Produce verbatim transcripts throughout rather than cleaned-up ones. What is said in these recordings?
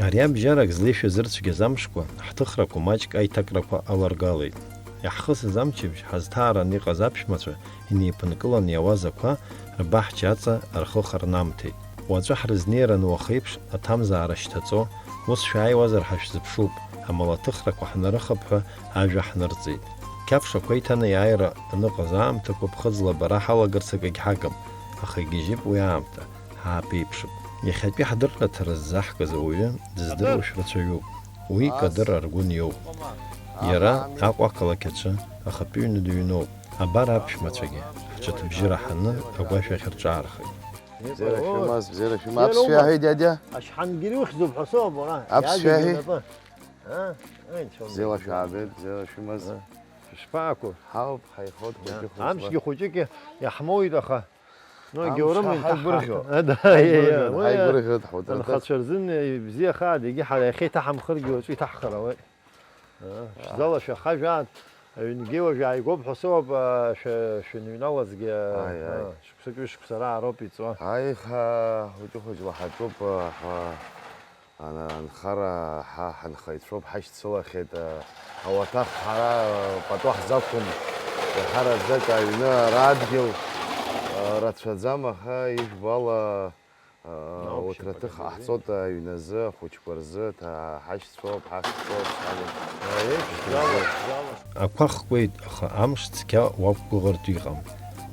Ари абжьарак злеишәа зырцәгьаз амшқәа, ҳҭыхрақәа маҷк аиҭакрақәа аларгалеит. Иаҳхысыз амчыбжь ҳазҭаараны иҟаз аԥшәмацәа инеиԥынкыланы иауаз ақәа рбаҳча аҵа рхы харнамҭеит. Уаҵәы ҳрызнеираны уахеиԥш аҭамзаара шьҭаҵо, ус шәааиуазар ҳәа шәзыԥшуп, амала аҭыхрақәа ҳнарыхап ҳәа ажәа ҳнырҵеит. Қьаф шақәа иҭаны иааира аныҟаз аамҭақәа ԥхыӡла абара ҳалагарц акагь ҳагым, аха игьежьып уи аамҭа. Ҳааԥеиԥшып. Иахьатәи ҳдырраҭара ззаҳкыз ауаҩы дыздыруашәа рацәаҩуп. Уи Кадыр Аргәын иоуп. Иара Аҟәа ақалақь аҿы ахатәы ҩны дыҩноуп. Абар аԥшәмацәагьы, ҳҿыҭбжьы раҳаны агәашә ахь рҿаархеит. Бзиара шәымаз, бзиара шәымаз. Аԥсшәа иаҳәеит, дядя. Ашҳангьери ухьӡуп ҳәа соуп, уара. Аԥсшәа иаҳәеит. Иагьежьу напы. А? Ай, чон Бзиала дагьежьу. Шәаабеит, бзиала шәымаз. А? Шәышԥаақәу? Ҳауп, ҳаихот, хәыҷы-хәыҷла. Амшгьы хәыҷык иаҳмоуит, аха. Ну, егьаурым, ҳа-, ҳа-, инҭаҳбыржәо. Ҳа-, да, ҳаибыржәуеит, уи ҳаибыржәуеит, ҳуҭраҭых. Анхацәа рзын ибзиахааит, егьи ҳара иахьа иҭаҳамхыргьы уаҵәы иҭаҳхыр ауеит. А, шәзалашәа, хажәаан, аҩнгьы уажә ааигәоуп ҳәа соуп, а, шәа-, шәыныҩналазгьы, а, Ааи, ааи. Шықәсык-ҩышықәса раароуп иҵуа. Ааи, ха-, хәыҷы-хәыҷла ҳаҿуп, а, ҳа-, Ана-, анхара ҳа ҳанхаҩцәоуп, ҳашьцылахьеит, а, ауаҭах ҳара, а, пату ҳзақәым, еиҳараӡак аҩны ара адгьыл, а, рацәаӡам, аха ижәбо ала, а, Наобшьа, ауҭраҭых пату ҟаҳҵоит аҩназы, ахәыҷқәа рзы, ҭа-, ҳашьцәоуп, ҳахьӡуп, ҳагым. Аиеи, шәзала, шәзала. Ақәа хкуеит, аха амш цқьа уақәгәыӷыртә иҟам.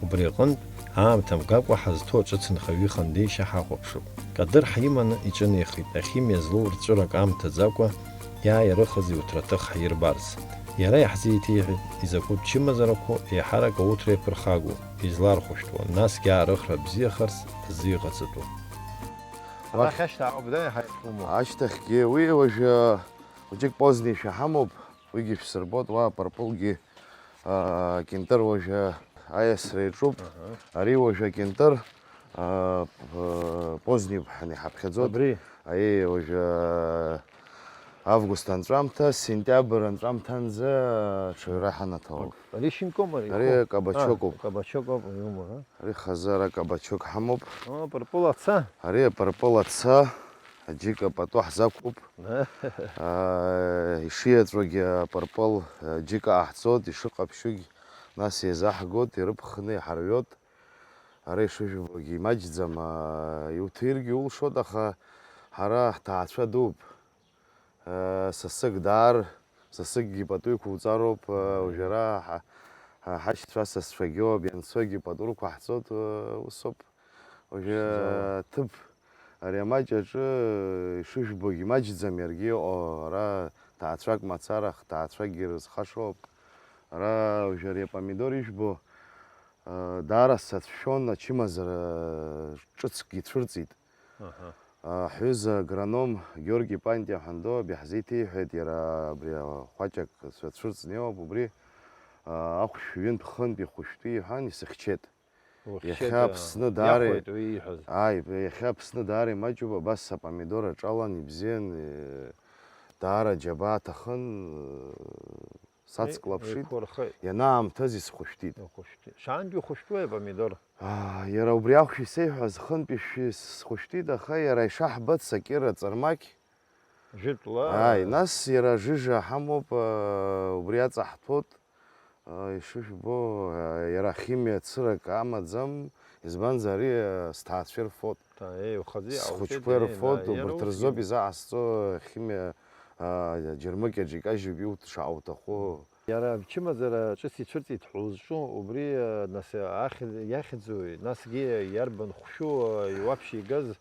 Убри аҟынтә, аамҭа мгакәа ҳазҭоу аҿыц нхаҩы ихандеишьа ҳахәаԥшып. Кадыр ҳиманы иҿынеихеит, ахимиа злоу рҵәырак аамҭаӡакәа иааирыхыз иуҭраҭых ҳирбарц. Иара иаҳзеиҭеиҳәеит, изакәытә чымазарақәоу еиҳарак ауҭра иаԥырхагоу, излархәышәтәуа, насгьы аарыхра бзиахарц азы иҟаҵатәу. Арахь ашьҭа ауп, да, иаҳа иахәымоу? Ашьҭахьгьы уи уажәы хәыҷык позднишәа ҳамоуп, уигьы шәсырбот, уа апырпылгьы, аа, кьынтыр уажәы аиасра иаҿуп. Аҳа. Ари уажәы акьынтыр, аа, п-, поздниб ҳәа иҳаԥхьаӡоит. Абри? Аиеи, уажәы август анҵәамҭа, сентиабр анҵәамҭанӡа аҽаҩра ҳанаҭалоит. Ари шинкоуп, ари? Ари иху? Кабачокуп. А, кабачокоуп, иумоу, а? Ари хазы ара кабачок ҳамоуп. О, апырпыл аца? Ари апырпыл аца, аџьыка пату ҳзақәуп. Аа, ишиаҵәогьы апырпыл, аџьыка ҟаҳҵоит, ишыҟаԥшьугь нас еизаҳгоит, ирыԥхны иҳарҩот. Ара ишыжәбогьы имаҷӡам, аа, иуҭиргьы улшоит, аха ҳара ҳҭаацәа дууп. Сасык даар, сасыкгьы пату иқәуҵароуп, уажәы ара ҳа-, ҳа-, ҳашьцәа асасцәагьоуп, ианцогьы пату рықәаҳҵоит, усоуп. Уажәы Шьҭа. Аҭыԥ ари амаҷ аҿы ишыжәбогьы маҷӡам иаргьы иҟоу, ара ҭаацәак мацара, хҭаацәакгьы рызхашоуп. Ара уажәы ари апомидор ижәбо, даара сацәшәон, ачымазара ҿыцкгьы цәырҵит. Аҳа. Ҳҩыза агроном Георги Пантиа ҳәа андоу абри ҳзеиҭеиҳәеит, иара абри ахәаҷак цәырҵны иоуп, убри, а, ахәшә ҩынтә-хынтә ихәышәтәы иҳәан, исыхьчеит. Ухьчеит, иахьа а, Аԥсны даара иахәеит уи ииҳәаз. Ааи, иахьа Аԥсны даара имаҷуп, абас апомидор аҿалан, ибзиан, э, даара џьабаа аҭахын, э, Сацклаԥшит. Еиқәырхеит. Ианаамҭаз исхәышәтәит. Ихәышәтәит. Шаантәи ухәышәтәуеи апомидор? Аа, иара убри ахәшә исеиҳәаз хынтәи шәи схәышәтәит, аха иара ишаҳбац акьыра ҵармақь. Жәытәла? Ааи, нас иара жыжа ҳамоуп, аа, убри аҵаҳҭәоит. Аа, ишыжәбо, аа, иара ахимиа цырак амаӡам, избанзар ари, аа, сҭаацәа ирфоит. Та, еи, ухаӡы иаауҵеит, схәыҷқәа еи, ирфоит, да, иара убырҭ рзоуп усгьы изаҟасҵо, ахимиа, аа, џьармыкьаҿ икажьуп иут-, шаауҭаху. Иара ачымазара ҿыц ицәырҵит ҳәа узҿу, убри, аа, нас, ахьӡ-, иахьӡуи, насгьы иарбан хәшәу, аа, иуаԥшьигаз,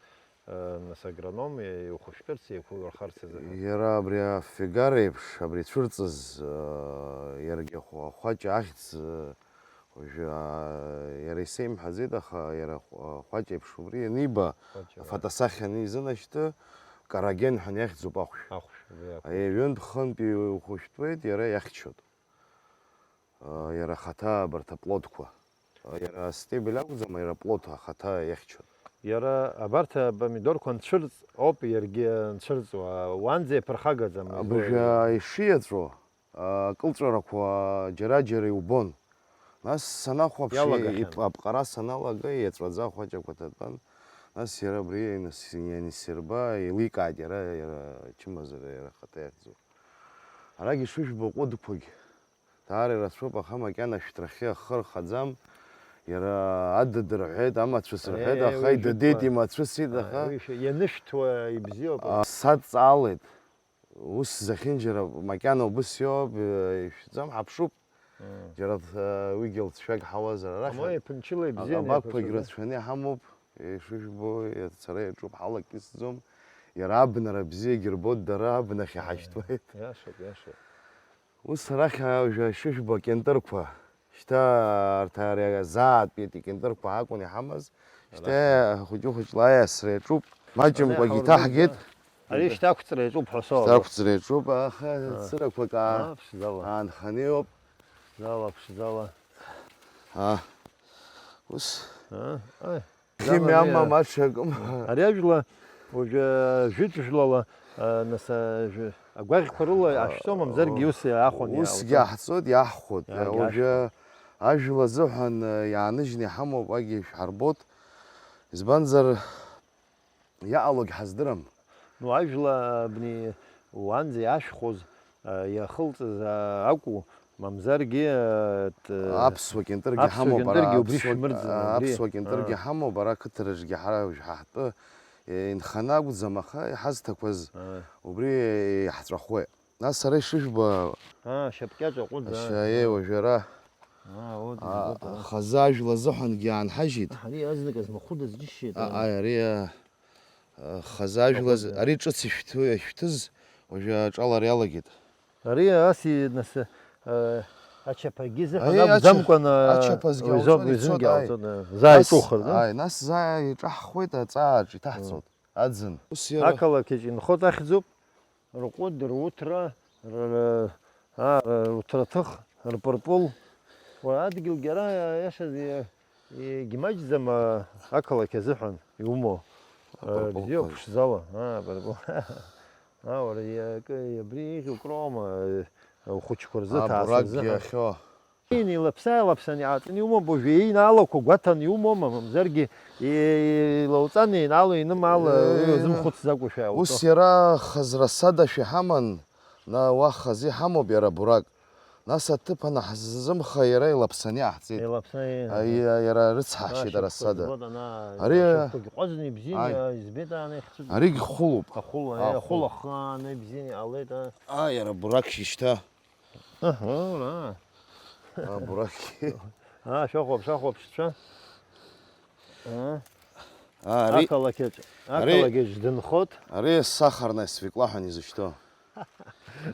аа, нас, агроном, иухәышәтәырц, еиқәурхарц азыҳәан? Иара абри афигар еиԥш, абри ицәырҵыз, аа, иаргьы ахә-, ахәаҷ ахьӡ, аа, Уажәы, аа, иара исеимҳәаӡеит, аха иара хә-, хәаҷ еиԥш убри ианиба, хәаҷ, афотосахьа анизынашьҭы, Караген ҳәа иахьӡуп ахәшә. Ахәшә, убри акәын. Аиаҩынтә хынтә иухәышәтәуеит, иара иахьчоит. Аа, иара ахаҭа абарҭ аплодқәа. Иара астебель акәӡам, иара аплод ахаҭа иахьчоит. Иара абарҭ апомидорқәа анцәырҵ ауп иаргьы анцәырҵуа, уанӡа иаԥырхагаӡам. Абыржәы ишиаҵәо, акылҵәарақәа џьара-џьара иубон. Нас санахәаԥш, иалагахьан. Ап-, аԥҟара саналага, иаҵәаӡа ахәаҷақәа ҭатәан. Нас иара абри ианыс-, ианисирба, еиликааит иара, иара ачымазара иара ахаҭа иахьӡу. Арагь ишыжәбо аҟәыдқәагь даара ирацәоуп, аха макьана ашәҭрахьы ахы рхаӡам. Иара адыд рҳәеит, амацәыс рҳәеит, Е, аха уи идыдеит, жәытәқәа. Имацәысит, аха Уи шәа-, ианышәҭуа ибзиоуп. А, садҵаалеит. Ус зехьынџьара макьана убыс иоуп, э, ишәӡам, ҳаԥшуп. Мм. Џьара, э, уигьы лҵшәак ҳауазар, арахь Амои ԥынчыла ибзианы аҟабаққәагь еиқәыршәаны. Рацәаны иҳамоуп, ишыжәбо, сара иаҿуп, ҳалакьысӡом. Иара абнара бзиагьы рбоит, дара абнахь иҳашьҭуеит. Иашоуп, иашоуп. Ус арахь уажәы ишыжәбо акьанторқәа, шьҭа арҭ ари азаатәи акьанторқәа акәын иҳамаз, шьҭа Арахь. Хәыҷы-хәыҷла аиасра иаҿуп, маҷымкәагь Ари иҭаҳгеит. Ари шьҭа ақәҵра иаҿуп ҳәа соуп. Шьҭа ақәҵра иаҿуп, аха Аа. Цырақәак аа-, Аа, ԥшӡала. Аанханы иоуп. Ԥшӡала, ԥшӡала. Аа. Ус. Аа, аи. Химиа Дама амам аҽакым. Ари ажәла уажәы жәытә жәлала, а, нас, а, жә-, агәаӷьқәа рыла ашәҵо, мамзаргьы ус иаахәон. Усгьы иаауҵон. Иаҳҵоит, иаҳхәоит. Иаагьы Уажәы ашәхәоит. Ажәла азыҳәан, а, иааныжьны иҳамоуп, уагьы шәҳарбоит. Избанзар, иаҟалогь ҳаздырам. Ну, ажәла абни уанӡа иашәхәоз, а, иахылҵыз, а, акәу, мамзаргьы, а, т-, Аԥсуа кьанторгьы Аԥсуа ҳамоуп, ара кьанторгьы убри аԥсуа, шәмырӡын, а, абри. Аԥсуа кьанторгьы А. Ҳамоуп, ара ақыҭараҿгьы ҳара уажә ҳа ҳтәы, е, инханы акәӡам, аха иҳазҭақәаз А. Убри иаҳҵәахуеит. Нас сара ишыжәбо, А, шьапкьаҿ аҟәыӡ, а. Ашьа, е, уажәы ара. А, вот, А, вот, а. Хазы ажәла азыҳәангьы аанҳажьит. Аҳ, ари азныказ махәыда зџьышьеит, А, а. Аи, ари, а, а, хазы ажәла з-, Ахәыда. Ари ҿыц ишәҭу-, ишәҭыз уажәы аҿалара иалагеит. Ари ас и-, нас, а, ачаԥагьы зыҳәан Аи, ача-, акәӡамкәан, а, ачаԥазгьы уи зоуп, ауҵар уи ицоит, зынгьы аи. Ауҵоит, а. Заа Нас, иҿухыр, да? Аи, нас заа иҿаҳхуеит, аҵааҿ иҭаҳҵоит. Аӡын. Ус иара. Ақалақь аҿы инхоит ахьӡуп, рҟәыд, руҭра, р-, р-, а, р-, руҭраҭых, рпырпыл. Уара адгьылгьы ара, иашаз, и-, егьмаҷӡам, а, ақалақь азыҳәан иумоу. А, Апырпылқәа. Бзиоуп, ԥшӡала. А, апырпыл. А, уара, иакы, абри еиӷьуп роума, а, ухәыҷқәа рзы, А, ҭаацәа Буракгьы рзы, ҳәа. Иахьо. Илаԥса-илаԥсан иааҵны иумоуп, уажәы еинаалақәа гәаҭаны иумоума, мамзаргьы илауҵан, еинаало инымаало, Е, уи уазымхәыцӡакәа шәа Ус иауҵо. Иара хазра садашәа иҳаман, на уа хазы иҳамоуп иара Бурак. Нас аҭыԥ анаҳзымха иара илаԥсаны иаҳҵеит. Илаԥсаны, Аи, иа-, иара рыцҳашьеит ара ашьапқәа сада. Збоит, ана, Ари, ашьапқәагьы ҟәазны ибзианы Аи. Избеит, ана ихцәыӡ-, Аригь хәылуп. Ахәыла, А, ахәыла хәыл. Ахааны ибзианы иҟалеит, а. А, иара Бурак шьышьҭа. Аҳа, ура. А, Бурак. А, шәахәаԥш, шәахәаԥш, шәа. А? А, ари, Ақалақь аҿы, ари, ақалақь аҿы дынхоит. Ари сахарная свекла ҳәа изышьҭоу.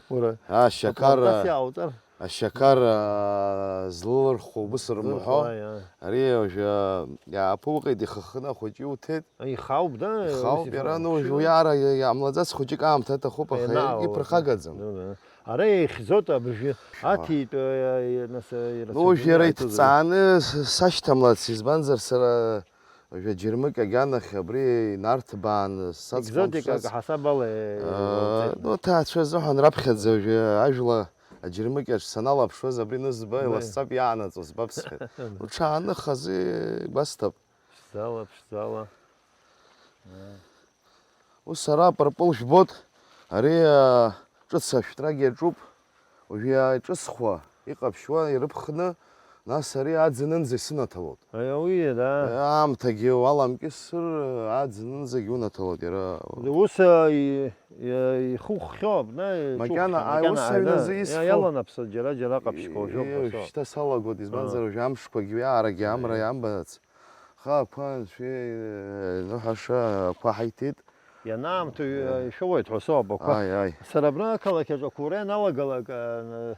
Ура. А, ашьақар, Аплантациа ауҵар. Ашьақар, а, злылырхуа убыс рымҳәо. Злырхуа, иа. Ари уажәы, а, иааԥылҟеит, ихаххны ахәыҷы иуҭеит. Ихауп, да, Ихауп, ус иара, ифа-, ну, уажәы уи аара иа-, иаамлаӡац хәыҷык аамҭа аҭахуп, аха Ианаалауа. Иԥырхагаӡам. Ну, да. Ара еихьӡоит абыржәы, Шәа. Аҭитәы, э, э, нас, э, Ну, уажә ирацәаҩӡаны иара иааиҭозар. Иҭҵааны с-, сашьҭамлац, избанзар сара уажәы аџьармыкьагь анахь абри инарҭбаан саҵхәан Екзотикак сшац-, ҳасаб ала, э, Э, уаҵеит. Ну, аҭаацәа азыҳәан раԥхьаӡа уажәы ажәла аџьармыкьаҿ саналаԥшуаз абри нызба, Уи. Иласҵап иаанаҵо збап сҳәеит. Уҽааныхазы гәасҭап. Ԥшӡала, ԥшӡала. Ус ара апырпыл жәбоит, ари, а, ҿыц ашәҭрагь иаҿуп, уажәы иааиҿысхуа, иҟаԥшьуа ирыԥхны, нас ари аӡынынӡа исынаҭалоит. Аи, ауи, да. Аамҭагьы уаламкьысыр, аӡынынӡагь унаҭалоит иара. Ус, а, и-, и-, ихуххьоуп, на, Макьана, иҿуххьа, аи, макьана, ус аи, аҩны да. Азы исфо. Иа-, иаланаԥсоит, џьара, џьара ҟаԥшьқәа Иу, уажәоуп, иу, ҳәа соуп. Шьҭа салагоит, избанзар, Аа. Уажәы амшқәагьы, уи аарагьы амра Аи. Иамбац. Аха ақәа анцәа, э, ныҳәаша ақәа ҳаиҭеит. Ианаамҭоу, э, ишәоуеит ҳәа соуп ақәа. Ааи, ааи. Сара абра ақалақь аҿы ақәура ианалагалак, э,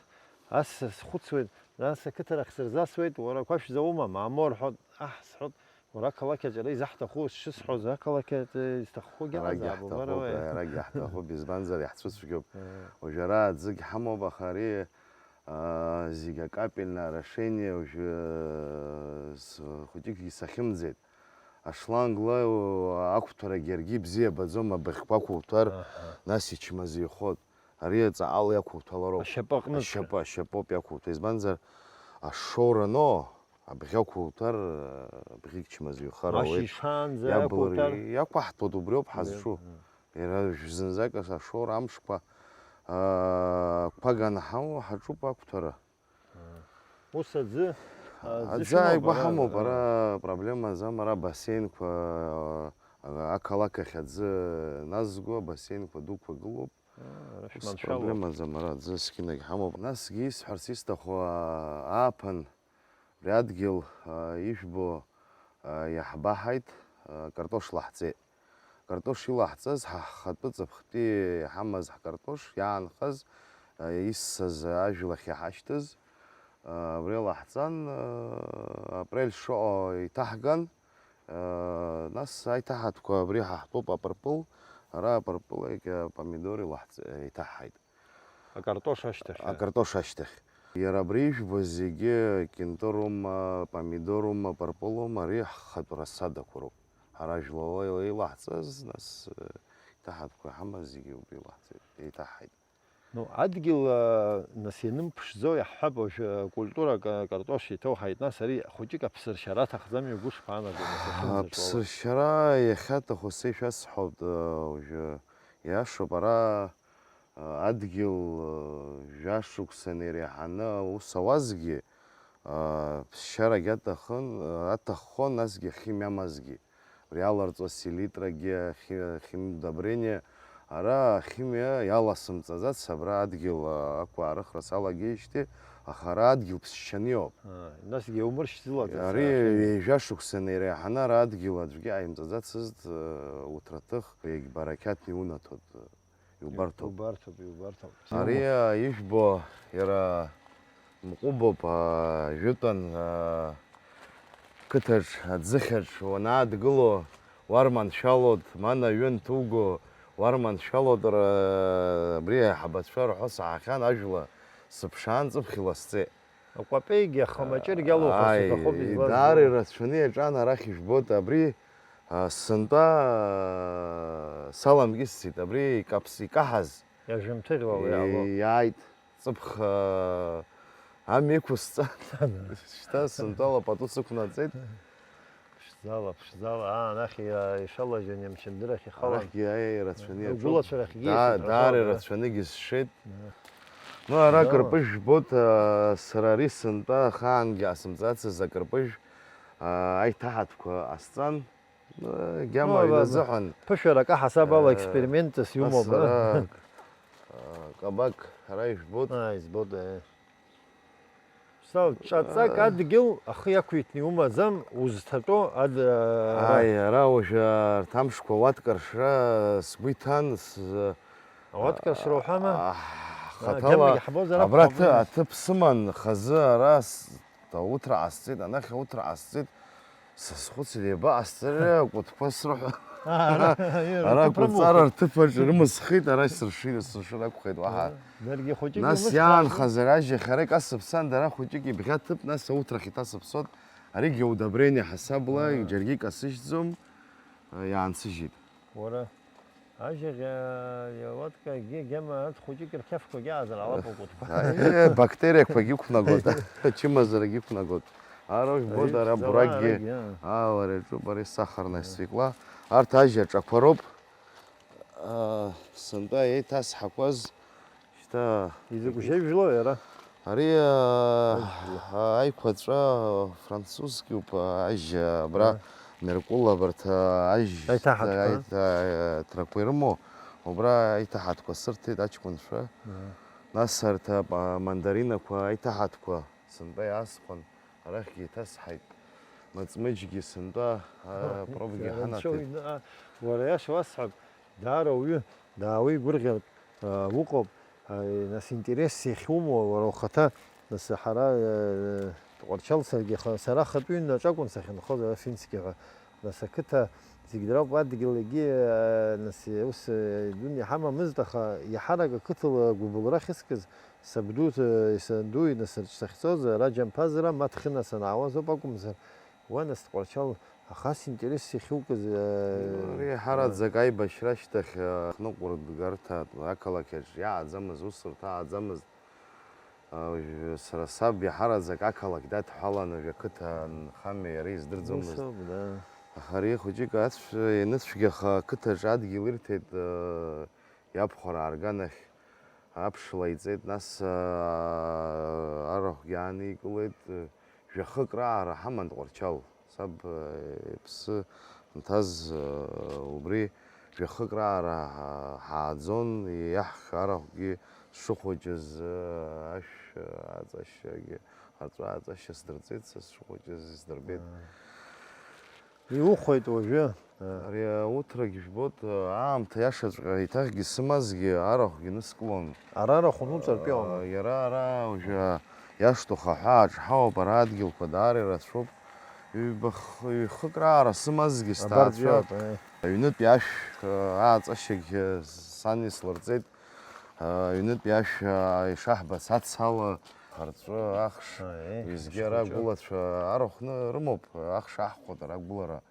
ас схәыцуеит, нас ақыҭарахь сырзасуеит, уара ақәа шәзаума, мамоу рҳәоит, аҳ, сҳәоит, уара ақалақь аҿы ара изаҳҭаху шысҳәоз, ақалақь аҿы изҭаххогьы Арагь аҟазаап, иаҳҭахуп, убар уаҩ. Арагь иаҳҭахуп, избанзар, иаҳцәыцәгьоуп. Э. Уажәы ара аӡыгь ҳамоуп, аха ари Аа, зегь акапельное орошение уажәы, с-, хәыҷыкгьы сахьымӡеит. Ашлангла, у-, ақәҭәарагьы иаргьы ибзиабаӡом, абыӷьқәа ақәуҭәар, Аҳа. Нас ичмазаҩхоит. Ари аҵаҟала иақәуҭәалароуп. Ашьапы аҟныҵәҟьа. Ашьапы, ашьапоуп иақәуҭәа. Избанзар, ашоура ану, Абӷьы ақәуҭәар, абӷьык чмазаҩхар ауеит. Ашьыжьаанӡа иабылр-, иақәуҭәар? Иақәаҳҭуеит, убриоуп ҳазҿу. Иара зынӡак ашоура амшқәа, аа, қәак анҳамоу ҳаҿуп ақәҭәара. Ус аӡы, а, аӡы аӡы шәымоуп, ааигәа ара, ҳамоуп, ара, ара проблемаӡам, ара бассейнқәа, а, ақалақь ахь аӡы назго, абассейнқәа дуқәа гылоуп. А, ара ус шәманшәалоуп. Проблемаӡам, ара аӡы зқьынагь ҳамоуп. Насгьы исҳәарц исҭаху, а, ааԥын абри адгьыл, а, ижәбо, а, иаҳбаҳаит, а, картош лаҳҵеит. Картош илаҳҵаз, ҳа ҳхатәы ҵыԥхтәи иҳамаз ҳкартош иаанхаз, а, иссаз ажәлахь иҳашьҭыз, а, абри лаҳҵан, а, апрель шыҟоу иҭаҳган, а, нас аиҭаҳатәқәа абри ҳаҳтәоуп, апырпыл, ара апырпыл, егьа апомидор илаҳҵ-, еиҭаҳҳаит. Акартош ашьҭахь. Акартош ашьҭахь. Иара абри ижәбо зегьы кентурума, помидорума, пырпылума, ари ҳхатә рассадақәа роуп. Ҳара жәлала илаҳҵаз, нас, э, иҭаҳатәқәа иҳамаз зегьы убри илаҳҵеит, еиҭаҳҳаит. Ну, адгьыл, а, нас ианымԥшӡо иаҳҳәап, уажәы, а, культура ка-, картош иҭоуҳаит, нас ари хәыҷык аԥсыршьара аҭахӡами, агәы шԥаанаго, нас иахьынӡаҿало? Аԥсыршьара иахьаҭаху са ишәасҳәоит, а, уажәы иашоуп, ара, а, адгьыл, а, жәашықәса инареиҳаны аус ауазгьы, а, ԥсшьарагьы аҭахын, а, аҭаххон, насгьы ахимиа амазгьы. Абри иаларҵо селитрагьы, ахи-, ахимдобрение, ара ахимиа иаласымҵаӡац, абра адгьыл, а, ақәаарыхра салагеижьҭеи, аха ара адгьыл ԥсшьаны иоуп. А, насгьы иаумыршьӡылаӡац, ари ара ахимиа. Ҩажәа шықәса инареиҳаны ара адгьыл аӡәгьы ааимҵаӡацызт, а, уҭраҭых, егь барақьаҭны иунаҭоит. Иубарҭоуп. Иубарҭоуп, иубарҭоуп. Ари, а, ижәбо, иара мҟәыбоуп, а, жәытәан, а, қыҭаҿ, аӡыхьаҿ уанаадгыло, уарманшәалоит, ман аҩы анҭуго, уарманшәалоит, ра-, абри аиҳабацәа рҳәо саҳахьан, ажәла сыԥшаан, ҵыԥх иласҵеит. Акәапеигьы ахамаҷыргьы алоуп, ааи, сҭахуп излазбо. Даара ирацәаны иаҿан, арахь ижәбоит, абри, а, сынтәа, а, саламгьы сцеит, абри икаԥс-, икаҳаз. Иажәымҭыӷьлала иаало. Иааит, ҵыԥх, а, амҩа иқәысҵан. Шьҭа сынтәа лапату сықәнаҵеит. Ԥшӡала, ԥшӡала, аа, анахь иа-, ишалажьын, иамчындырахь ихалан. Арахьгьы, аиеи, ирацәаны иаҿуп. Лгәылацәа рахьгьы даа-, даара ирацәанагьы сшеит. Даара. Ну, ара акырпыжә жәбоит, а, сара ари сынтәа ахаангьы ҟасымҵацыз акырпыжә, а, аиҭаҳатәқәа ҟасҵан. Ну, гьама иназыҳәан. Ԥышәарак аҳасаб ала, э, експериментс иумоуп, нас а? Ара, а, кабак ара ижәбоит. Аа, избоит, аиеи. Сал, ҿаҵак адгьыл ахы иақәиҭны иумаӡам, узҭатәоу ад-, ара. Ааи, ара уажәы арҭ амшқәа ауаткаршра сгәы иҭан, с-, ауаткаршра уҳәама? А, хаҭала агьама иаҳбозар абра акәхап, аҭы-, нас. Аҭыԥ сыман, хазы ара с-, ауҭра ҟасҵеит, анахь ауҭра ҟасҵеит. Сазхәыцит, еибаҟасҵари акәытқәа срыҳәа. Ара, ара ақәҵара рҭыԥаҿ рымысхит, ара исыршит, сыршыр акәхеит уаҳа. Даргьы хәыҷык нас ирмысхит. Иаанхаз аражьа хара икасыԥсан, дара хәыҷык ибӷьаҭып, нас ауҭрахь иҭасыԥсоит. Аригьы удобрение ҳасабла, џьаргьы икасыжьӡом, иаансыжьит. Уара, ажьаӷьа, иауаткагьы, гьама арҭ хәыҷык рқьафқәагьы аазыралап акәытқәа. Аиеи, бактериақәагьы иқәнагоит, ачымазарагьы иқәнагоит. Ара ужәбоит, ара ԥшӡала, буракгьы, арагьы, аа. Аалара иаҿуп, ари сахарна, аа, свекла. Арҭ ажьа ҿақәа роуп. Аа, сынтәа еиҭасҳақәаз, шьҭа. Изакә жьажәлои ара? Ари, аа, ажәла. Аиқәаҵәа французскиуп, ажьа абра, аа, Меркул абарҭ, аа, ажь-, аиҭаҳатәқәа, аиҭа-, аиҭрақәа ирымоу, убра аиҭаҳатәқәа сырҭеит аҷкәынцәа. Аа. Нас арҭ, а, мандаринақәа аиҭаҳатәқәа. Сынтәа иаасхәан, арахьгьы еиҭасҳаит. Маҵмыџьгьы сынтәа, а, пробагьы ҳанаҭеит. Анцәа уҩны, а, уара иаша уасҳәап, даара уаҩы даауеигәырӷьартә, а, уҟоуп, а, нас, интерес иахьумоу уара ухаҭа, нас, ҳара, а, Тҟәарчал саргьы ха-, сара ахатәы ҩнаҿ акәын сахьынхоз, ара Фински ҳәа. Нас ақыҭа зегь дроуп, адгьыл егьи, а, нас, ус, а, дунеи ҳамамызт, аха иаҳарак ақыҭала агәыбылра ахьыскыз, сабду, э, санду инасырҿ сахьцоз, ара Џьамԥазыра ма Ҭхьына санаауаз ауп акәымзар, уа нас Тҟәарчал ахас интерес иахьукыз, э, иаҳараӡак аибашьра ашьҭахь, э, аныҟәыргарҭа ақалақь аҿы иааӡамыз, усурҭа ааӡамызт. Уажә сара саб иаҳараӡак ақалақь дадҳәалан, уажә ақыҭа анхамҩа иара издырӡомызт. Ус ауп, да. Аха ари хәыҷык ацә-, ианыцәгьаха, ақыҭаҿы адгьыл ирҭеит, э, иабхәараа рганахь аԥш лаиҵеит, нас, э, арахәгьы ааникылеит, э, жәахык раара ҳаман Тҟәарчал. Саб, э, иԥсы нҭаз, э, убри жәахык раара ҳа-, ҳааӡон, иаҳк арахәгьы сшыхәыҷыз, э, ашә, э, аҵашьагьы, арҵәаа аҵашьа сдырҵеит, са сшыхәыҷыз исдырбеит. Иухәеит уажәы. Ари ауҭрагь жәбоит, аамҭа иашаҵәҟьа еиҭахгьы сымазгьы арахәгьы ныскылон. Ара арахә ануҵартә иҟама? Иара ара уажәы иашҭоу хаҳәааҿ ҳауп, ара адгьылқәа даара ирацәоуп. Ҩбах-, ҩхык раара сымазгьы сҭаацәа. Аҩнытәи ашә, ааҵашьагь сан ислырҵеит. Аҩнытәи ашә, ишаҳбац, ацала, арҵәы, ахш, уеизгьы ара агәылацәа арахәны рымоуп, ахш аҳхәоит ара агәылара.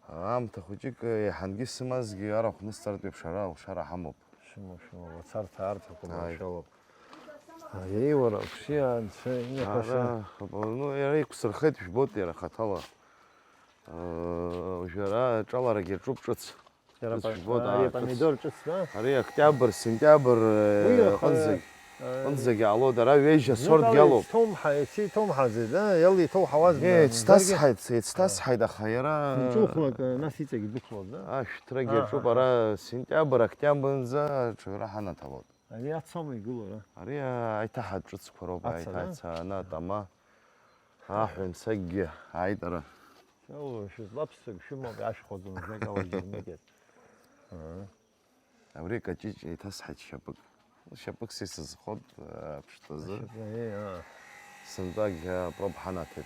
Аамҭа хәыҷык еиҳангьы сымазгьы арахә нысҵартә еиԥш ара алшара ҳамоуп. Шәымоу, шәымоу, лацарҭа арҭақәа маршәалоуп. Аиеи, уара, аԥшьи анцәа иныҳәаша. Ара, ну, иара иқәсырхеит, жәбоит иара хаҭала. Уажәы ара аҿаларагьы аҿуп ҿыц. Иара Ус па-, жәбоит, ари аа, апомидор ҿыц, да? Ари октиабр, сентиабр, Уи э, аха, аҟынӡагь, э, аҟынӡагь аалоит, ара ҩежь знык асортгьы ала алоуп. Иҭҭомҳа-, иҭҭомҳаӡеит, да? Иала иҭоуҳауазма? Е, Даргьы? Еицҭасҳаит, еицҭасҳаит, аха иара Ҳәынҵәыхәлак, э, нас иҵегь идәықәлоит, да? Ашәҭрагьы Аҳа, аҿуп, аҳа. Ара сентиабр, октиабрынӡа аҽаҩра ҳанаҭалоит. Ари ацома игылоу, ара? Ари, а, аиҭаҳатә ҿыцқәа роуп, Аца, аиҭа-, да? Аца, ана, атама. Аҳәынҵагьы ааит ара. Шәызлаԥсҵак шәымоуп, иашәхәаӡом зныкала џьармыкьа. Абри Каҷыҷ еиҭасҳаит шьапык. Шьапык сисызхот, аԥштәазы. Ашьапы, еи, аа. Сынтәагь, а, проб ҳанаҭеит.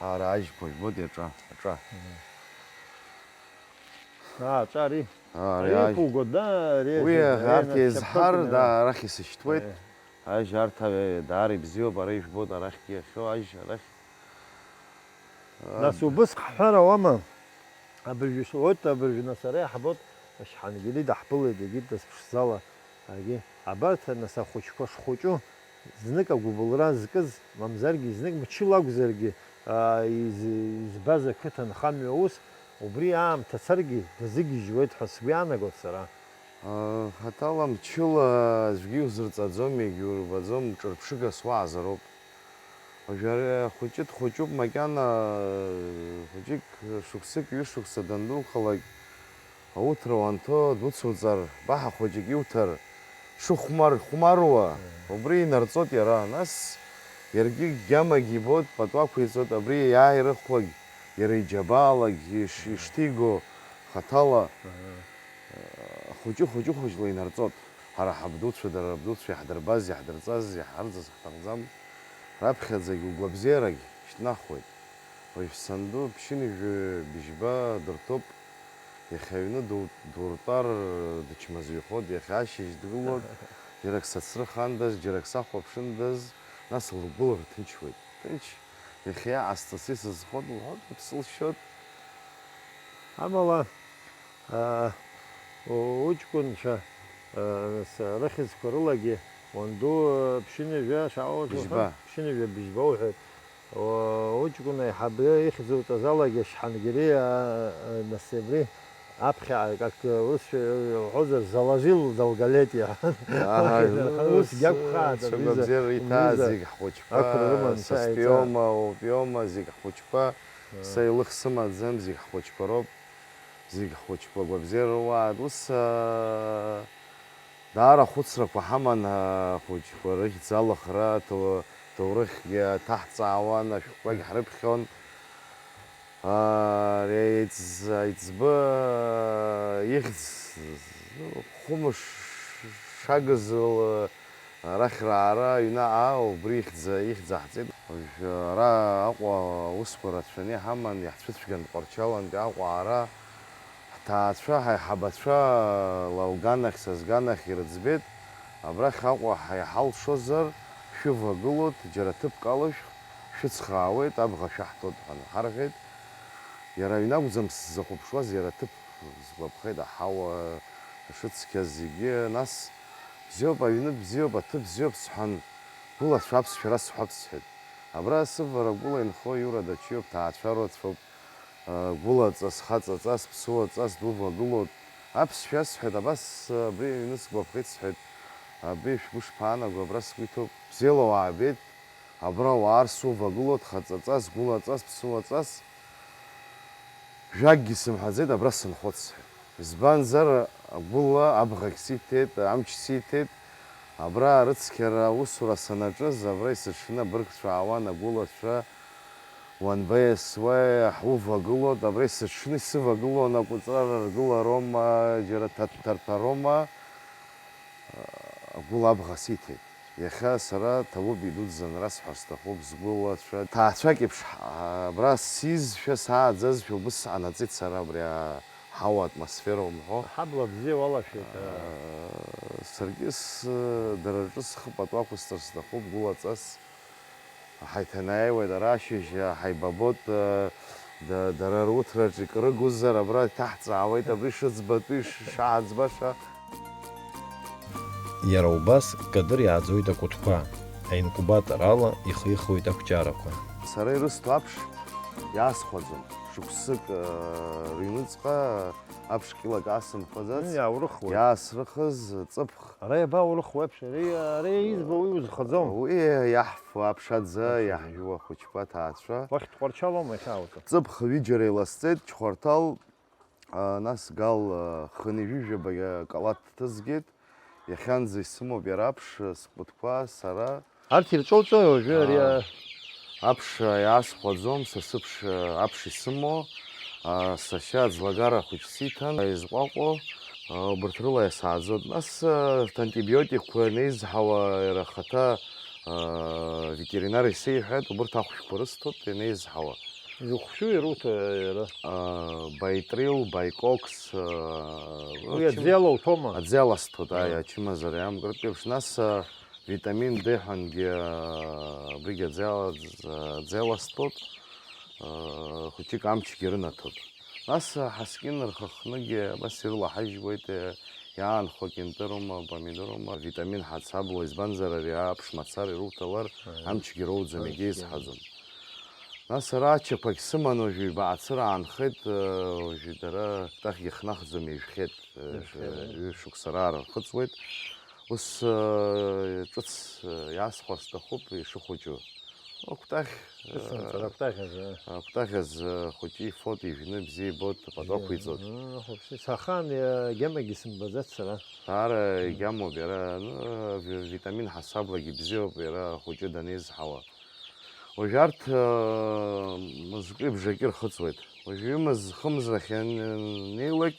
Ара ажьқәа жәбоит иаҿа, аҿа. Мгм. Аа, аҿа ари. Аа, ари Ари ажь. Иқәуго, да, ари Уи ажь, ари арҭ ана еизҳар, шьапык да, ана. Арахь исышьҭуеит. Еи. Ажь арҭ, а, даара ибзиоуп, ара ижәбоит, арахьгьы иахьоу ажь, арахь. Нас убыс ҳҳәар ауама? Абыржәы шәоит, абыржәы нас ара иаҳбоит, Ашьҳангьери даҳԥылеит, егьи дазԥшӡала, егьи. Абарҭ нас ахәыҷқәа шхәыҷу, знык агәыбылра зкыз, мамзаргьы знык мчыла акәзаргьы, аа, из-, избаз ақыҭанхамҩа аус, убри аамҭа царгьы дазыгьежьуеит ҳәа сгәы иаанагоит сара. Хаҭала мчыла аӡәгьы иузырҵаӡом, егьурбаӡом, ҿырԥшыгас уаазароуп. Уажәы ари ахәыҷы дхәыҷуп макьана, хәыҷык шықәсык, ҩышықәса дандухалак, ауҭра уанҭо дуцуҵар, баҳа хәыҷык иуҭар, шыхәмар-хәмаруа, убри инарҵоит иара. Нас иаргьы гьамагь ибоит, пату ақәиҵоит, абри иааирыхуагь, иара иџьабаалак иш-, ишҭиго хаҭала. Хәыҷы-хәыҷы-хәыҷла инарҵоит. Ҳара ҳабдуцәа, дара рабдуцәа иаҳдырбаз, иаҳдырҵаз, иаҳарӡыз ҳҭахӡам. Раԥхьаӡагь угәабзиарагь шьҭнахуеит. Уажә санду ԥшьынҩажәи быжьба дырҭоуп. Иахьа аҩны ду-, дуртәар дычмазаҩхоит, иахьа ашьыжь дгылоит. Џьарак сацрыхандаз, џьарак сахәаԥшындаз, нас лгәы лырҭынчуеит. Ҭынч, иахьа иҟасҵац исызхоит, лҳәоит, лыԥсы лшьоит. Амала, аа, у-, уҷкәынцәа, аа, с-, рыхьӡқәа рылагьы уанду, аа, ԥшьынҩажәа шаауаз Быжьба. Уҳәа, ԥшьынҩажәа быжьба уҳәеит. У-, уҷкәын аиҳабы ихьӡ уҵаз алагьы Шьҳангьери, аа, аа, нас абри аԥхьа, как, ус, э, уҳәозар, заложил долголетие. Аҳа, Аха, ус, ус гьақәхааит, ус абри за-, гәабзиара иҭаа абри за-, зегь ҳхәыҷқәа, ақәра рыман, са са саиҵаа. Стәиома, утәиома, зегь ҳхәыҷқәа, Аҳа. Са илых сымаӡам, зегь ҳхәыҷқәа роуп, зегь ҳхәыҷқәа гәабзиара руааит. Ус, аа, даара ахәыцрақәа ҳаман, ахәыҷқәа рыхьӡ алыхра, аҭо-, аҭоурыхгьы ҭаҳҵаауан, ашәҟәқәагь ҳрыԥхьон. Ари аиҵ-, аиҵбы ихьӡ хәымш шагыз ла-, арахь раара аҩны аа, убри ихьӡ, ихьӡ аҳҵеит. Уажә ара Аҟәа аусқәа рацәаны иҳаман, иаҳцәыцәгьан Тҟәарчалантәи Аҟәа аара. Ҳҭаацәа, ҳаиҳабацәа лауганахь, сазганахь ирыӡбеит, абрахь Аҟәа ҳа-, иҳалшозар, шәывагылоит, џьара ҭыԥк алышәх, шәыцхраауеит, абӷа шәаҳҭоит ҳәа ҳарҳәеит. Иара аҩны акәӡам сзыхәаԥшуаз, иара аҭыԥ сгәаԥхеит, аҳауа, ашыцқьа зегьы. Нас, бзиоуп, аҩны бзиоуп, аҭыԥ бзиоуп, сҳәан, Гәылацәа аԥсшәа расҳәап сҳәеит. Абра сывара гәыла инхо Иура Дачиоуп, ҭаацәа рацәоуп. Гәылаҵас, хаҵаҵас, ԥсуаҵас дувагылоуп. Аԥсшәа сҳәеит, абас абри аҩны сгәаԥхеит сҳәеит. Абри шәгәы шԥаанаго, абра сгәы иҭоуп. Бзиала уаабеит, абра уаар сувагылоит, хаҵаҵас, гәылаҵас, ԥсуаҵас. Жәакгьы сымҳәаӡеит, абра сынхоит сҳәеит. Избанзар, агәыла абӷагь сиҭеит, амч сиҭеит. Абра арыцқьара аусура санаҿыз, абра исыҽны абыргцәа аауан, агәылацәа, уанбеи, есуеи, ҳувагылоит, абра исыҽны исывагылон, акәыҵрара ргылароума, џьара ҭатә-, ҭарҭәароума, агәыла абӷа сиҭеит. Иахьа сара ҭабуп идуӡӡан расҳәар сҭахуп, сгәылацәа ҭаацәак еиԥш, ҳа-, абра сизшәа, сааӡазшәа убыс анаҵит сара абри аҳауа атмосфера умҳәо. Аҳабла бзиа уалашәеит, аа. Саргьы с-, дара рҿы схы пату ақәысҵар сҭахуп, гәылаҵас. Ҳаиҭанеиуеит ара ашьыжь, ҳаибабот, да-, дара руҭраҿ икрыгозар, абра иҭаҳҵаауеит, абри шыӡбатәи, ш-, шааӡбаша. Иара убас кадыр иааӡоит акәытқәа, аинкубатор ала ихихуеит ақәҷарақәа. Сара ирысҭо аԥш иаасхәаӡом. Шықәсык, э, рыҩныҵҟа аԥш кьылак аасымхәаӡац. М, иааурыхуеит. Иаасрыхыз ҵыԥх. Ара иабаурыхуеи аԥш? Ара, ара избо уи узхаӡом. Уи иаҳфо аԥш аӡа, аԥш аӡа, иаҳжәуа ахәыҷқәа, аҭаацәа. Уахь Тҟәарчалоума иахьаауҵо? Ҵыԥх ҩыџьара иласҵеит, Чхәарҭал, а, нас Гал, а, хынҩажәижәаба калаҭ ҭызгеит. Иахьанӡа исымоуп иара аԥш, а, скәытқәа, сара. Арҭ ирҿоуҵои уажәы ари, аа, а? Аԥш, а, иаасхәаӡом, са сыԥш, а, аԥш исымоу, а, сашьа аӡлагара хәыҷ сиҭан, а, изҟәаҟәо, а, убырҭ рыла иасааӡоит. Нас, а, урҭ антибиотикқәа ианеизҳауа, иара ахаҭа, а, ветеринар исеиҳәеит, убырҭ ахәшәқәа рысҭоит ианеизҳауа. Изыхәшәу ируҭо иара? А, баитрил, баикокс, а, уи ачым-, аӡы иалоуҭома? Аӡы иаласҭоит, аи, ачымазара иамкратәы еиԥш. Нас, а, витамин Д ҳәангьы, а, абригь аӡы иала-, аӡы иаласҭоит, а, хәыҷык амчгьы рынаҭоит. Нас, а, ҳаскьын рхыхныгьы абас ирылаҳажьуеит, а, иаанхо кьынтырума, помидорума, витамин ҳацабло, избанзар ари аԥш мацара ируҭалар, аи, амчгьы роуӡом, егьа изҳаӡом. Нас ара ачақәагь сыман, уажәы ҩба ацыра аанхеит, э, уажәы дара кәтаӷьгьы хнахӡом, ижәхьеит, э, ижәхьеит, э, ҩышықәса раара рхыҵуеит. Ус, э, ҿыц, э, иаасхәар сҭахуп ишыхәыҷу. Акәтаӷь, ҿыц, э, анҵара акәтаӷь азы. Акәтаӷь азы хәыҷы ифоит, ижәны бзиа ибоит, апату ақәиҵоит. Ыы, ахәаԥши, сахан, э, гьамагьы сымбаӡац сара. Даара, мм, игьамоуп иара, ну, ви-, витамин ҳасаблагьы бзиоуп иара ахәыҷы данеизҳауа. Уажә арҭ, э, мызкәи бжаки рхыҵуеит. Уажә ҩымыз, хымз рахь иан-, неилак,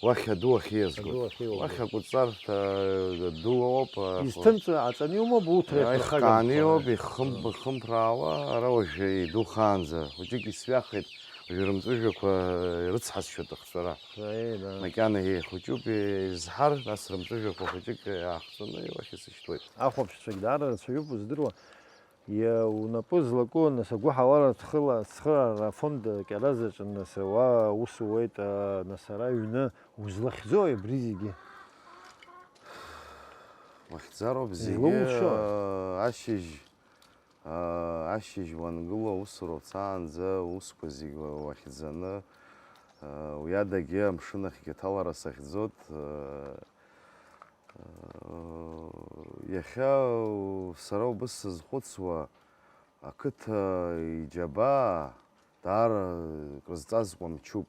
уахь аду ахьиазгоит. Аду ахьиуагоит. Уахь акәыҵарҭа ду ауп, а, изҭымҵәо аҵаны иумоуп, урҭ реиԥш ихкааны иоуп, ихымп-, ихымԥраауа, ара уажә идухаанӡа. Хәыҷык исҩахеит, уажә рымҵәыжәҩақәа ирыцҳасшьоит ахҵәара. Аиеи, да. Макьана еихәыҷуп, изҳар, нас рымҵәыжәҩақәа хәыҷык иаахҵәаны уахь исышьҭуеит. Ахәаԥшцәагь даара рацәаҩуп, уздыруа. Иа-, унапы злаку, нас, агәыҳалара цхыла-, цхыраара афонд Кьаразаҿы, нас, уа аус ууеит, а, нас, ара аҩны узлахьӡои абри зегьы? Уахьӡароуп зегьы, излоуцәоу? А, ашьыжь, а, ашьыжь уангыло, аусура уцаанӡа, аусқәа зегь уахьӡаны, а, уи адагьы амшын ахьгьы аҭалара сахьӡоит, а, Иахьа сара убыс сазхәыцуа, ақыҭа иџьабаа даара крызҵазкуа мчуп.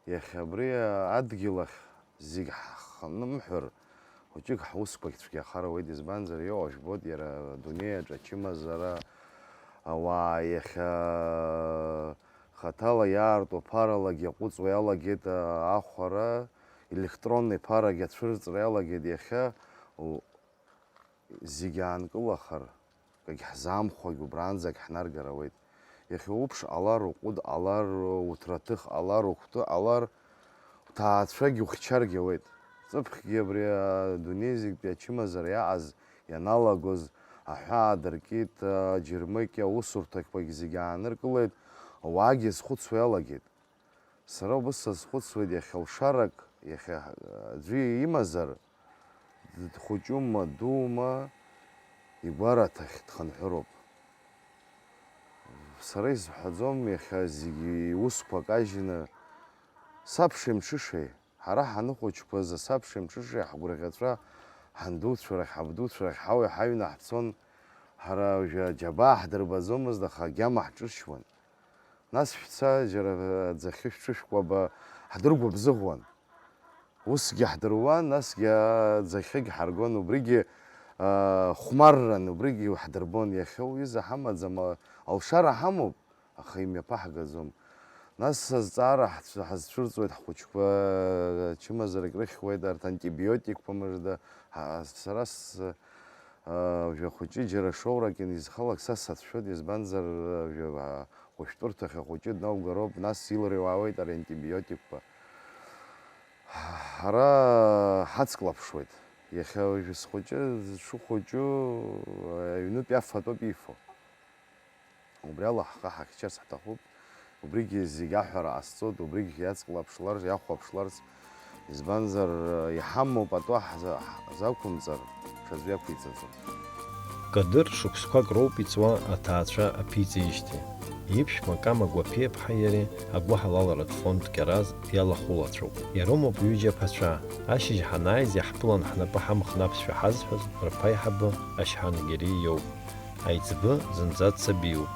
Иахьа абри адгьыл ахь зегь ҳхнымҳәыр, хәыҷык ҳусқәагь цәгьахар ауеит, избанзар, иоуа жәбоит иара адунеи аҿы ачымазара, ауаа иахьа хаҭала иаарту ԥаралагьы иаҟәыҵуа иалагеит, а, ахәара, електронный ԥарагьы ацәырҵра иалагеит иахьа, у-, зегь аанкылахар, акгьы ҳзаамхәагь убранӡагь ҳнаргар ауеит. Иахьа уԥш ҟалар, уҟәыд ҟалар, уҭраҭых ҟалар, ухәты ҟалар, уҭаацәагь ухьчаргь ауеит. Ҵыԥхгьы абри адунеи зегьтәи ачымазара иаҟаз ианалагоз аҳәаа дыркит, аџьармыкьа аусурҭақәагь зегь ааныркылеит, ауаагьы зхәыцуа иалагеит. Сара убыс сазхәыцуеит, иахьа лшарак, иахьа аӡәы имазар, дхәыҷума, дума, игәараҭахь дхынҳәыроуп. Сара исҳәаӡом, иахьа зегьы иусқәа кажьны, сабшеи мҽышеи, ҳара ҳаныхәыҷқәаз асабшеи мҽышеи ҳгәырӷьаҵәа ҳандуцәа рахь, ҳабдуцәа рахь ҳауаҩ ҳаҩны ҳцон, ҳара уажәы аџьабаа ҳдырбаӡомызт, аха агьама ҳҿыршьуан. Нас шәца, џьара аӡахьы шәҽышәкәаба, ҳдыргәыбзыӷуан. Усгьы ҳдыруан, насгьы аӡахьыгь ҳаргон, убригьы, аа, хәмарран, убригьы ҳдырбон. Иахьа уҩыза ҳамаӡам, а-, алшара ҳамоуп, аха имҩаԥаҳгаӡом. Нас азҵаара ҳцә-, ҳазцәырҵуеит ҳхәыҷқәа, чымазарак рыхьуеит, арҭ антибиотикқәа мыжда. Ҳа-, сара с-, аа, жәа хәыҷы џьара шоурак ианизхалак са сацәшәоит, избанзар, жәа, аа, Уажәтәырҭахь ахәыҷы днаугароуп, нас илырҩуаауеит ари антибиотикқәа. Ҳара ҳацклаԥшуеит. Иахьа уажәы схәыҷы дшыхәыҷу аҩнытә иафатәоуп ифо. Убри ала ҳхы ҳахьчарц ҳҭахуп. Убригьы зегь аҳәара ҟасҵоит, убригь иацклаԥшлар, иахәаԥшларц. Избанзар, иҳамоу пату ҳза-, ҳзақәымҵар, ҽаӡәы иақәиҵаӡом. Кадыр шықәсқәак роуп иҵуа аҭаацәа аԥиҵеижьҭеи. Иԥшәма Кама Гәаԥиаԥҳаи иареи агәыҳалалратә фонд Кьараз иалахәылацәоуп. Ирымоуп ҩыџьа аԥацәа. Ашьыжь ҳанааиз иаҳԥылан ҳнапы ҳамхны аԥсшәа ҳазҳәаз рԥа аиҳабы Ашьҳангьери иоуп. Аиҵбы зынӡа дсабиуп.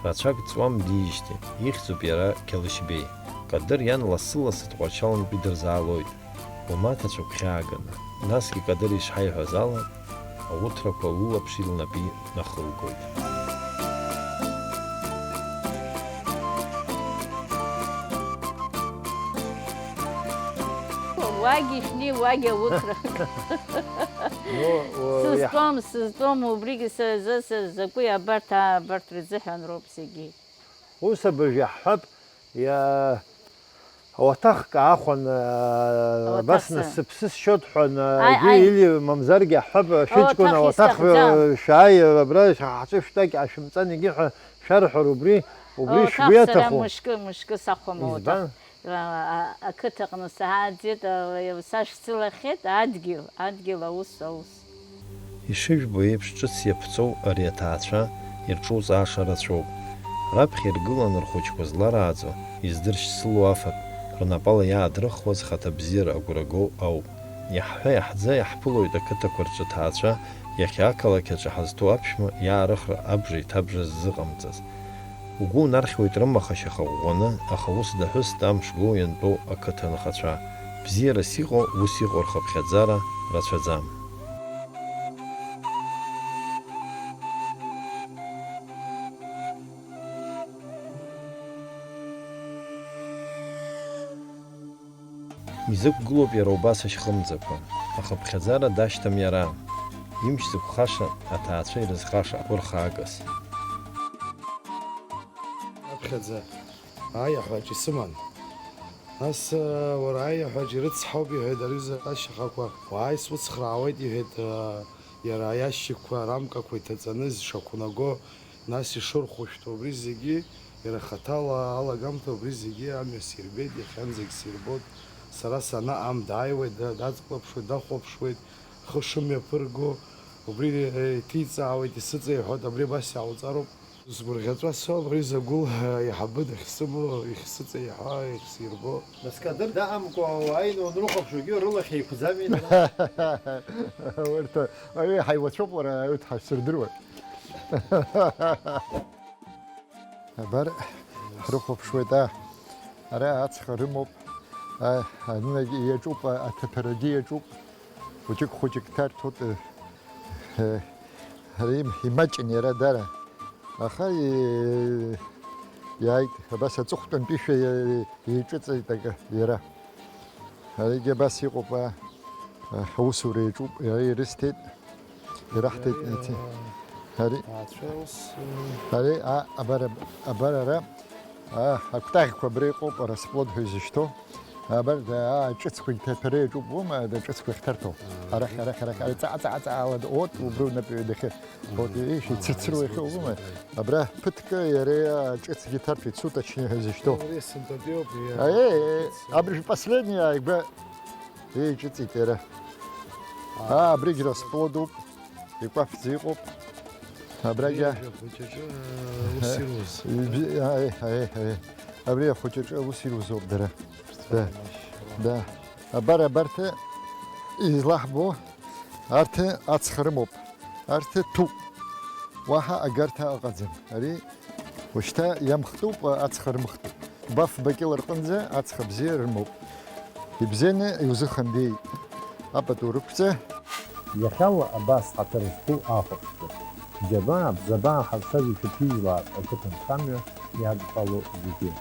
Рацәак дҵуам диижьҭеи, ихьӡуп иара Қьалышьбеи. Кадыр иан лассы-лассы Тҟәарчалнтәи дырзаалоит. Умаҭацәа гәхьааганы, насгьы Кадыр ишҳаиҳәаз ала, ауҭрақәа лылаԥши лнапи нахылгоит. Уагь ишьни, уагь ауҭра. Ну, о, иаҳ- Сызтәом, сызтәом, убригьы са, за, са, закәи абарҭ, аа, абарҭ рзыҳәан роуп зегьы. Ус абыржә иаҳҳәап, иа-, ауаҭахк аахәан, а, Ауаҭах абас са. Насыԥ сысшьот ҳәа, а, Аи, егьи аи. Или мамзаргьы иаҳҳәап, шәыҷкәын Ауаҭах ауаҭах, исҭахӡам. Шәааи, абра ҳа-, ҳаҿы шәтәак аашәымҵан, егьи ҳәа шәарҳәар убри, убри Ауаҭах шәгәы сара иаҭаху? Мышкы, мышкы сахәом ауаҭах. Избан? А, а, ақыҭаҟны сааӡеит, а, сашьцылахьеит, адгьыл, адгьыл аус, аус. Ишыжәбо еиԥш, ҿыц иаԥҵоу ари аҭаацәа ирҿуҵааша рацәоуп. Раԥхьа иргыланы рхәыҷқәа зларааӡо, издыршьцыло афатә, рнапала иаадрыхуаз хаҭабзиара агәра гоу ауп. Иаҳҳәа-иаҳӡа иаҳԥылоит ақыҭақәа рҿы ҭаацәа, иахьа ақалақь аҿы ҳазҭоу аԥшәма иаарыхра абжа иҭабжа ззыҟамҵаз. Угәы унархьуеит рымахашьаха ӷәӷәаны, аха ус даҳәыст амш гәоу иантәоу ақыҭа анхацәа. Бзиарас иҟоу ус иҟоу рхыԥхьаӡара рацәаӡам. Изықәгылоуп иара убас ашьхымӡақәа, ахыԥхьаӡара дашьҭам иара, имч зықәхаша, аҭаацәа ирызхаша агәырхаагас. Аԥхьаӡа аиаҳәаҿ исыман. Нас, уара аиаҳәаҿ ирыцҳауп, иҳәеит аҩыза ашьхақәа, уааи суцхраауеит, иҳәеит, иара аиашьыкьқәа рамкақәа иҭаҵаны зшақәнаго, нас ишырхәышәтәу убри зегьы, иара хаҭала алагамҭа убри зегьы амҩа сирбеит, иахьанӡагь сирбоит. Сара санаам, дааиуеит, да-, дацклаԥшуеит, дахәаԥшуеит, рхы шымҩаԥырго, убри, э, иҭиҵаауеит, исыҵеиҳәоит, абри абас иаауҵароуп. Сгәырӷьаҵәа соуп, аҩыза Гәыл, э, иаҳабы дахьсымоу, ихьсыҵеиҳәа, ихьсирбо. Нас Кадыр даҳамкәа уааины уанрыхәаԥш, уажәы рылахь еиқәӡами? Урҭ, аҩы, ҳаиуацәоуп, уара, аҩы, дҳашәсырдыруеит. Абар, ҳрыхәаԥшуеит, а, ара ацха рымоуп, а, анынагь иаҿуп, а, аҭаҭарагьы иаҿуп, хәыҷык-хәыҷык ҭарҭәоит, э, э, ара им-, имаҷын иара дара. Аха, э, иааит, абас аҵыхәтәантәишәа, э, еиҿыҵаит акы иара. Аригьы абас иҟоуп, а, а, ҳусура иаҿуп, иара ирысҭеит, ираҳҭеит, Иара, ици-, ари, ацәа ус, ы, ари, а, абар, абар ара, а, акәтаӷьқәа абра иҟоуп, расплод ҳәа изышьҭоу. Абар, да, а, ҿыцқәагь ҭаҭәара иаҿуп, ума, да, ҿыцқәа иахьҭарҭәо. Арахь, арахь, арахь, ара ҵаа, ҵаа, ҵаа, ала, от, убри унапы ҩадахьы. От, ишәи цырцыруа иахьоу, ума. Абра ԥыҭк иара ҿыцгьы ҭарҭәеит, суточни ҳәа изышьҭоу. Абри сынтәатәиоуп, иа-, Аиеи, абри последний ааигәа еиҿыҵит иара. Аа, абригь расплодуп, икәаԥӡа иҟоуп. Абрагьы. Абри ахәыҷаҿы, э, ус ируз. Ибжьы, аи, аи, аи. Абри ахәыҷаҿы аус ируазоуп дара. Да. Да. Абар, абарҭ излаҳбо, арҭ ацха рымоуп. Арҭ ҭәуп. Уаҳа агарҭа ыҟаӡам. Ари ушьҭа иамхтәуп, ацха рымхтәуп. Баф-бакьыла рҟынӡа ацха бзиа рымоуп. Ибзианы иузыхандеит апату рықәҵа. Иахьала абас ҳаҭыр зқәу ахәаԥшцәа, џьабаа, бзабаа ҳазшаз ишәыԥижьлааит ақыҭанхамҩа иадҳәало зегьы.